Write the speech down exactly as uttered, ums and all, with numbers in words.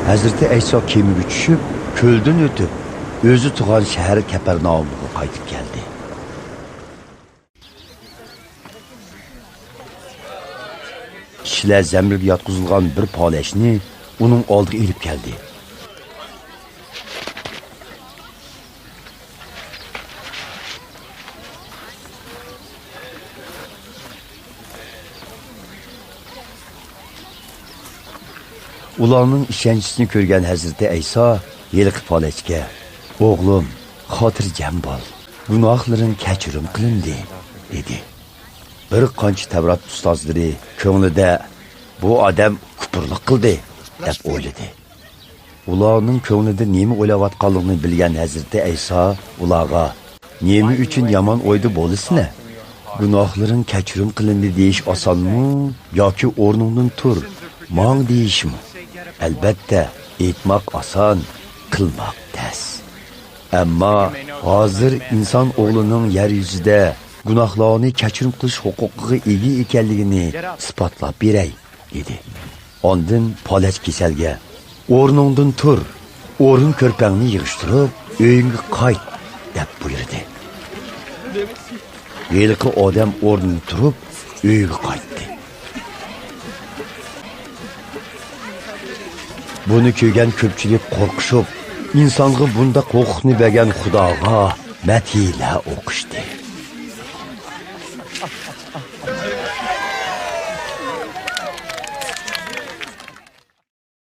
ھەزرىتى ئەيسا كېمىگە چۈشۈپ، كۆلدىن ئۆتۈپ، ئۆزى تۇرغان شەھەر كەپەرناھۇمغا قايتىپ كەلدى. كىشىلەر زەمبىلگە ياتقۇزۇلغان بىر پالەچنى ئۇنىڭ ئالدىغا ئېلىپ كەلدى. ئۇلارنىڭ ئىشەنچىسىنى كۆرگەن ھەزرىتى ئەيسا ھېلىقى پالەچكە، «ئوغلۇم، خاتىرجەم بول، گۇناھلىرىڭ كەچۈرۈم قىلىندى» دېدى. بىر قانچە تەۋرات ئۇستازلىرى كۆڭلىدە، «بۇ ئادەم كۇپۇرلۇق قىلدى» دەپ ئويلىدى. ئۇلارنىڭ كۆڭلىدە نېمە ئويلاۋاتقانلىقىنى بىلگەن ھەزرىتى ئەيسا ئۇلارغا، «نېمە ئۈچۈن يامان ئويدا بولىسىلەر؟ گۇناھلىرىڭ كەچۈرۈم قىلىندى دېيىش ئاسانمۇ ياكى ئورنۇڭدىن تۇر، ماڭ دېيىشمۇ؟ ئەلبەتتە، ئېيتماق ئاسان، قىلماق تەس. ئەمما ھازىر ئىنسان ئوغلىنىڭ يەر يۈزىدە گۇناھلارنى كەچۈرۈم قىلىش ھوقۇقىغا ئىگە ئىكەنلىكىنى ئىسپاتلاپ بېرەي» دېدى. ئاندىن پالەچ كېسەلگە، «ئورنۇڭدىن تۇر، ئورۇن كۆرپەڭنى يىغىشتۇرۇپ، ئۆيۈڭگە قايت» دەپ بۇيرۇدى. ھېلىقى ئادەم ئورنىدىن تۇرۇپ، ئۆيىگە قايتتى. بۇنى كۆرگەن كۆپچىلىك قورقۇشۇپ، ئىنسانغا بۇنداق ھوقۇقنى بەرگەن خۇداغا مەدھىيەلەر ئوقۇشتى.